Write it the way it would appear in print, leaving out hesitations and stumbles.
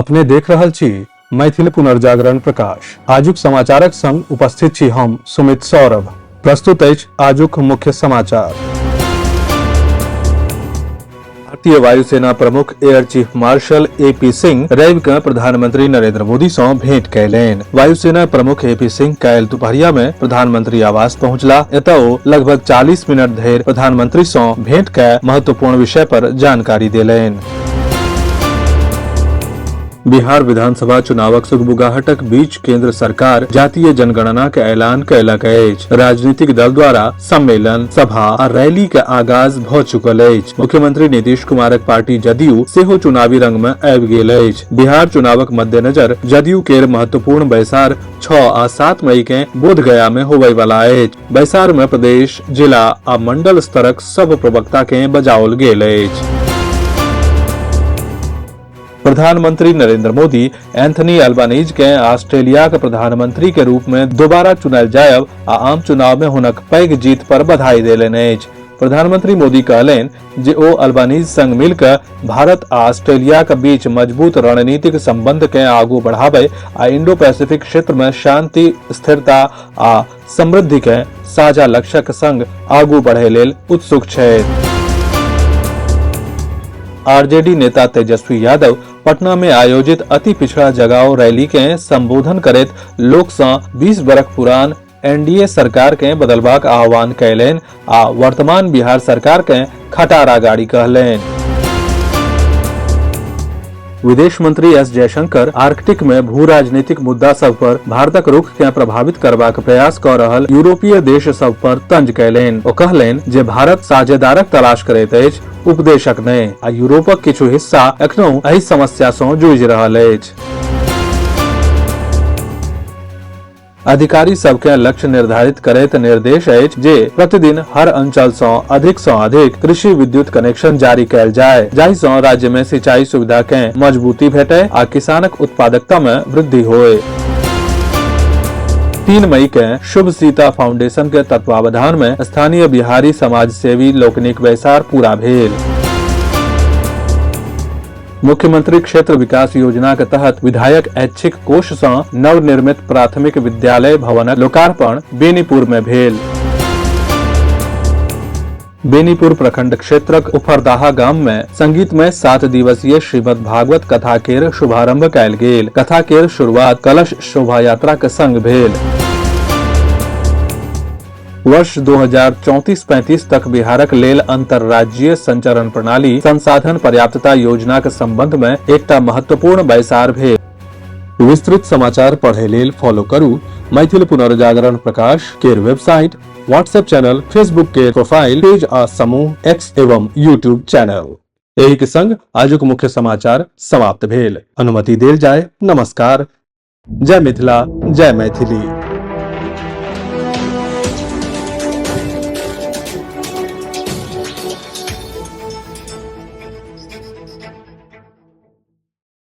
अपने देख रहल छी मैथिल पुनर्जागरण प्रकाश। आजुक समाचारक संग उपस्थित छी हम सुमित सौरभ। प्रस्तुत अछि आजुक मुख्य समाचार। भारतीय वायुसेना प्रमुख air chief marshal A P Singh रवि के प्रधानमंत्री नरेंद्र मोदी सं भेंट कयलनि। वायुसेना प्रमुख ए पी सिंह काल्हि दुपहरिया में प्रधानमंत्री आवास पहुंचला। एतय ओ लगभग 40 मिनट धरि प्रधानमंत्री सं भेंट कय महत्वपूर्ण विषय पर जानकारी देलनि। बिहार विधानसभा चुनावक सुगबुगाहटक बीच केंद्र सरकार जातीय जनगणना के ऐलान कयलक अछि। राजनीतिक दल द्वारा सम्मेलन, सभा आ रैली के आगाज भ चुकल अछि। मुख्यमंत्री नीतीश कुमारक पार्टी जदयू सेहो चुनावी रंग में आबि गेल अछि। बिहार चुनावक मद्देनजर जदयू केर महत्वपूर्ण बैसार 6 आ 7 मई के बोधगया में होबय वाला अछि। बैसार में प्रदेश, जिला आ मंडल स्तरक सब प्रवक्ता के बजाओल गेल अछि। प्रधानमंत्री नरेंद्र मोदी एंथनी अल्बानीज के ऑस्ट्रेलियाक प्रधानमंत्री के रूप में दोबारा चुनल जायब आ आम चुनाव में हुनक पैघ जीत पर बधाई देलनि अछि। प्रधानमंत्री मोदी कहलनि जे ओ अल्बानीज संग मिलकर भारत आ ऑस्ट्रेलियाक बीच मजबूत रणनीतिक संबंध के आगू बढ़ाबय आ इंडो पैसिफिक क्षेत्र में शांति, स्थिरता आ समृद्धि के साझा लक्ष्यक संग आगू बढ़य लेल उत्सुक छथि। आरजेडी नेता तेजस्वी यादव पटना में आयोजित अति पिछड़ा जगाओ रैली के संबोधन करैत लोक सँ 20 बरख पुरान एनडीए सरकार के बदलबाक आह्वान कयलनि आ वर्तमान बिहार सरकार के खटारा गाड़ी कहलनि। विदेश मंत्री एस जयशंकर आर्कटिक में भू राजनीतिक मुद्दा सब पर भारतक रुख के प्रभावित करबाक प्रयास क रहल यूरोपीय देश सब पर तंज कयलनि। ओ कहलनि जे भारत साझेदारक तलाश करैत अछि, उपदेशक नहि, आ यूरोपक किछु हिस्सा एखनहु एहि समस्या सँ जूझि रहल अछि। अधिकारी सबके लक्ष्य निर्धारित करैत निर्देश अछि जे प्रतिदिन हर अंचल सँ अधिक सँ अधिक कृषि विद्युत कनेक्शन जारी कयल जाय, जाहि सँ राज्य में सिंचाई सुविधा के मजबूती भेटय आ किसानक उत्पादकता में वृद्धि होय। 3 मई के शुभ सीता फाउंडेशन के तत्वावधान में स्थानीय बिहारी समाज सेवी लोकनिक बैसार पूरा भेल। मुख्यमंत्री क्षेत्र विकास योजना के तहत विधायक ऐच्छिक कोष सँ नवनिर्मित प्राथमिक विद्यालय भवनक लोकार्पण बेनीपुर में भेल। बेनीपुर प्रखंड क्षेत्रक उफरदाहा गाम में संगीत में 7 दिवसीय श्रीमद् भागवत कथा केर शुभारंभ कयल गेल। कथा केर शुरुआत कलश शोभा यात्रा के संग भेल। वर्ष 2034-35 तक बिहारक लेल अंतर्राज्यीय संचरण प्रणाली संसाधन पर्याप्तता योजनाक संबंध में एकटा महत्वपूर्ण बैसार भेल। विस्तृत समाचार पढ़े लेल फॉलो करू मैथिल पुनर्जागरण प्रकाश केर वेबसाइट, व्हाट्सएप चैनल, फेसबुक के प्रोफाइल पेज आ समूह एक्स एवं यूट्यूब चैनल। एहि के संग आजुक मुख्य समाचार समाप्त भेल। अनुमति देल जाय। नमस्कार। जय मिथिला, जय मैथिली।